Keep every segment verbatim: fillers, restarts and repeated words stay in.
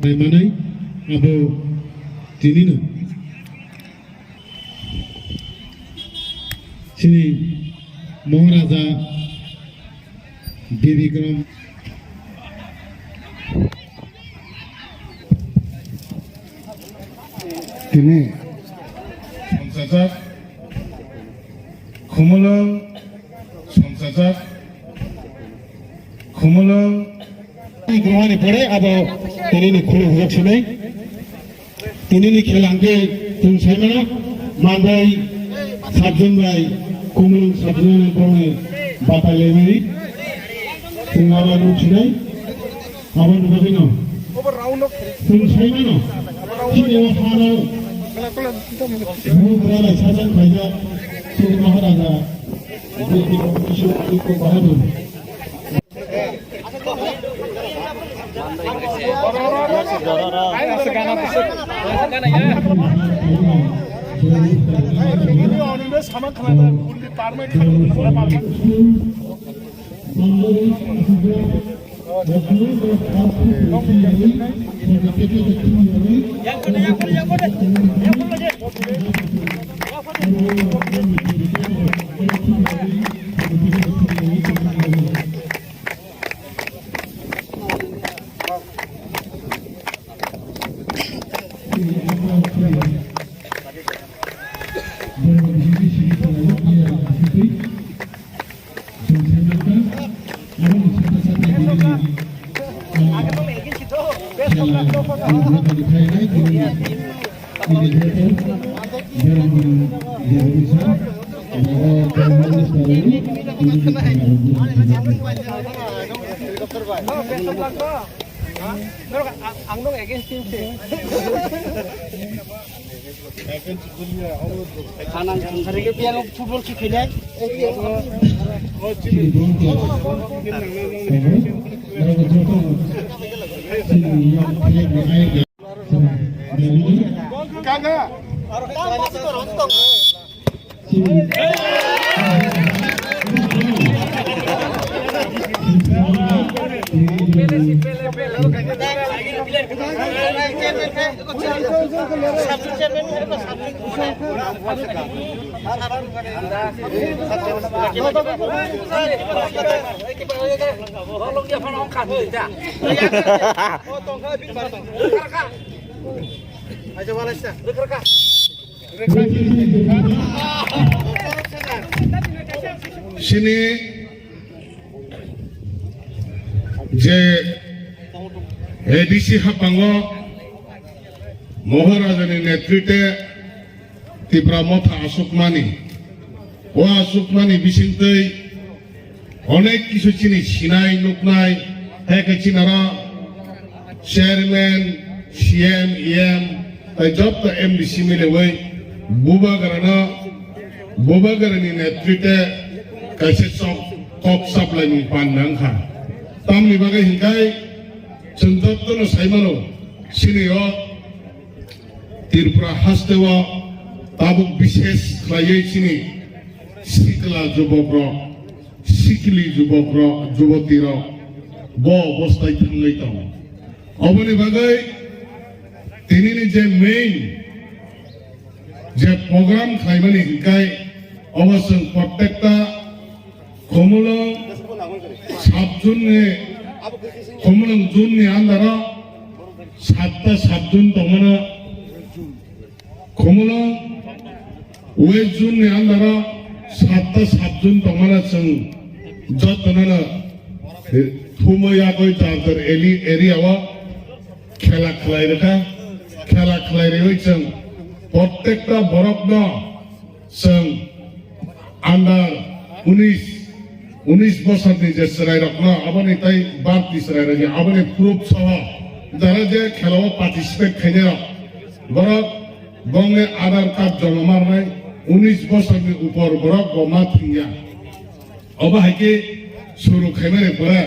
Manwi abo tinino chini Maharaja Bibikram tini Songchajak, Khumulwng Songchajak, Khumulwng. Grohani pore abo tinini khuluk hujak sinai. Tinini khela hwnkhe chwng saimano, Mandai sabjwng bai Khumulwng sabjwng borokni batai laimani chwng abo nuk sinai. Aboni bagwino chwng saimano, chini o hano bugra bai sajak khlaijak chini Maharaja Bibikram Kishore Aditya Bahadur. Ang nung against team se. Kanang thangkhari ke piano football ki khainai. Kanga. Chini je A D C haphango Maharaja ni netrite Tipra Motha asukmani, o asukmani bisingtwi onek kisu chini sinai nuknai, hai khe chini aro chairman, C M, E M, tai jotto M D C milewi Bubagrano, Bubagrani netrite kaisa chok, kok chaplaimung pan nangkha. Tamni bagwi hinkhai chwng jottono saimano, chini o Tripura hasteo tabuk bishesh khlaiwi chini sikla jubokrok, sikli jubokrok, jubotirok bo obostai thangwi tongo. Oboni bagwi tinini je main je program khlaimani hinkhai obo chwng prottekta Khumulwng sub-zone ni, Khumulwng zone ni under o satta sub-zone tongmano, Khumulwng West zone ni under o satta sub-zone tongmano chwng jotono no thumwi yagwi jar jar eli-, area o khela khlai rwkha, khela khlai rwi chwng prottekta borokno Chwng under unis, unis bosorni je chwrairokno, aboni tei barti chwrairokni, aboni proof soho, jara je khelao participate khainairok, borok bongni Aadhaar card joma ma rwnai, unis bosorni upor borok bo ma thwngya. Obo hai khe suru khaimani pore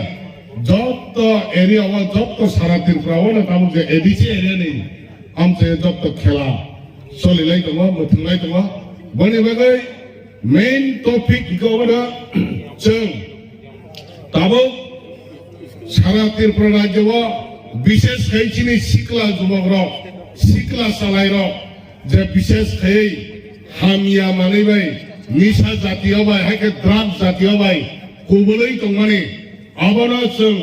jotto area o, jotto sara Tripura o no tamo je A D C area ni amchai jotto khela solilai tongo, mwthwnglai tongo. Boni bagwi main topic hwnkhe obo no chwng tabuk sara Tripura rajyo o Bishes khai chini sikla jubokrok, sikla chalairok, je bishes khai hamya manwi bai, nisa jatiyo bai, hai khe drugs jatiyo bai kubulwi tongmani, abono chwng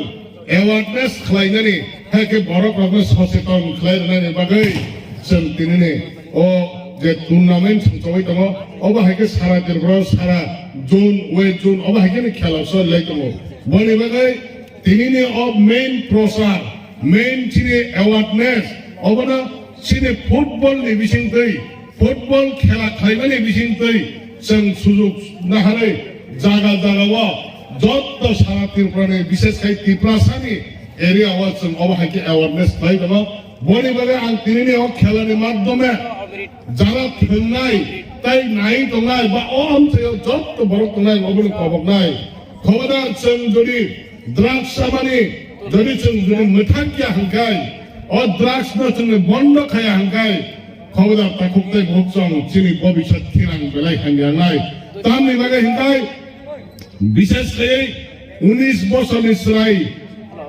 awareness khlainani, hai khe borokrokno socheton khlai rwnani bagwi chwng tinini o je tournament chwng chogwi tongo, obo hai khe sara Tripura, sara June, West June, obo hai khe ni khela solilai tongo. Boni bagwi tinini o main prochar, main chini awareness, obono chini football ni bisingtwi, football khela khlaimani bisingtwi chwng sujuk naharwi jaga jaga o jotto sara Tripura ni, bishes khai Tiprasa ni area o chwng obo hai khe awareness khlai tongo. Boni bagwi ang tinini o khela ni madhyome jara thwngnai tei nai tongnai ba o amchaio jotto borok tongnai, obono koboknai. Khobada chwng jodi drugs chamani, jodi chwng jodi mwthang ya hwnkhai, o drugs no chwngni bondo khaya hwnkhai, khobada takhuk tei bukhuk chwng chini bobiswt thinang belai hamya wngnai. Tamni bagwi hwnkhai, bishes khai unis bosorni chwrai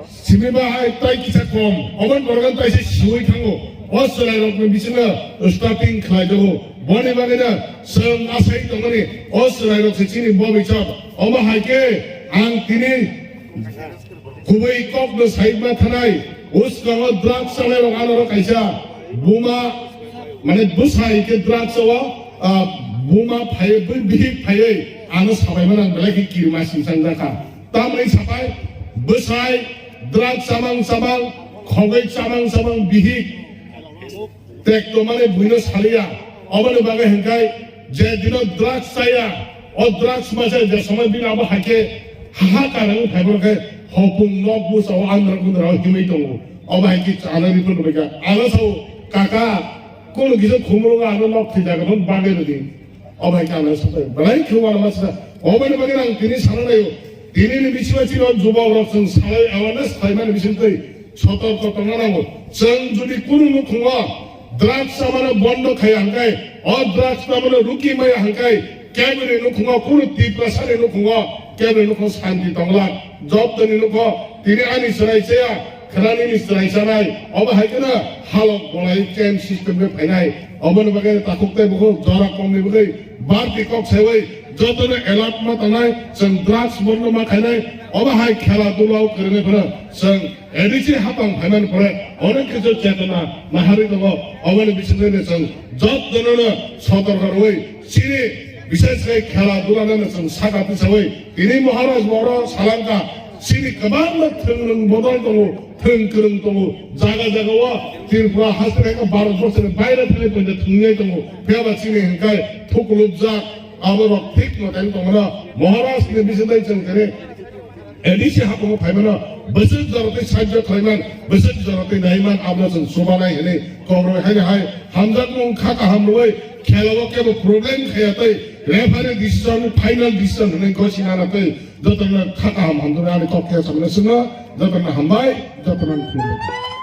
simi bahai tai kisa kom, obo borok tai se siwi thango. O chwrairokni bisingo starting khlai jago. Boni bagwino chwng asai tongmani o chwrairok se chini bobiswt. Omo hai khe ang tini kubui kokno sai ma thanai, uskango drugs chalairok ano kaisa buma, mane bwsai khe drugs o, ah, buma phai, bihik phaiwi ano sabai mano, ang belai khe kirima singsang jakha. Tamni sapai bwsai drugs chamang chamang, khogwi chamang chamang bihik. Tekto mane buino saliya. Oboni bagwi hwnkhai je dino drugs chaya, o drugs masa je somoi bini abo haikhe haha karang phaibar khe hopung nok busa o andra kundra o himwi tongo. Obo haikhe chana ripun rwbaikha. Ano sao kaka, kono kisa khumulungo ano nok thwijaga phano bagwi rwdi. Obo hai khe ang sapai belai khe uanama sa. Oboni bagwi ang tini sana naio. Tini ni bisingo chini o jubok rok chwng salai awareness khlaimani bisingtwi sotorko tongna nango. Chwng jodi kunu nukhungo drugs chamano bondo khaiya hwnkhai, o drugs chamano ruki maya hwnkhai, keboni nukhungo kunu Tiprasani nukhungo keboni nukhung santi tongla. Jotoni nukho tini ani chwrai chaya. Khwnani ni chwrai chanai, obo hai kheno halok bolai camp system khe phainai. Oboni bagwi takhuk tei bukhuk jora komni bagwi barti kok saiwi jotono alert ma tangnai, chwng drugs bondo ma khainai. Obo hai khela dula o kwrwngwi phano chwng A D C hapang phaimani pore onek kisa chetona naharwi tongo. Oboni bisingtwi chwng jotono sotorko rwui chini, bishes khe khela dula no chwng saka tisawi tini Maharaj boro salangka. Chini kwbangma thwng nwng bodol tongo, thwng kwrwng tongo, jaga jaga o Tripura haste hai khe Bharat borso ni baire thangwi poito thwngnai tongo. Phiya ba chini hwnkhai thukulupjak abo rok thik no tang tongmano Maharaj ni bisingtwi chwng tini A D C hapungo phaimano bwswk jorotwi sahajyo khlaiman, bwswk jorotwi naiman abo chwng chubanai hwnwi kok rwui hai hai hamjakmung kha kaham rwui khela o kebo problem khaya tei referee decision, final decision hwnwi gosina na tei jotono kha kaham hamjakmung ani kok khe samano swngno jotono hambai, jotono khulumbai.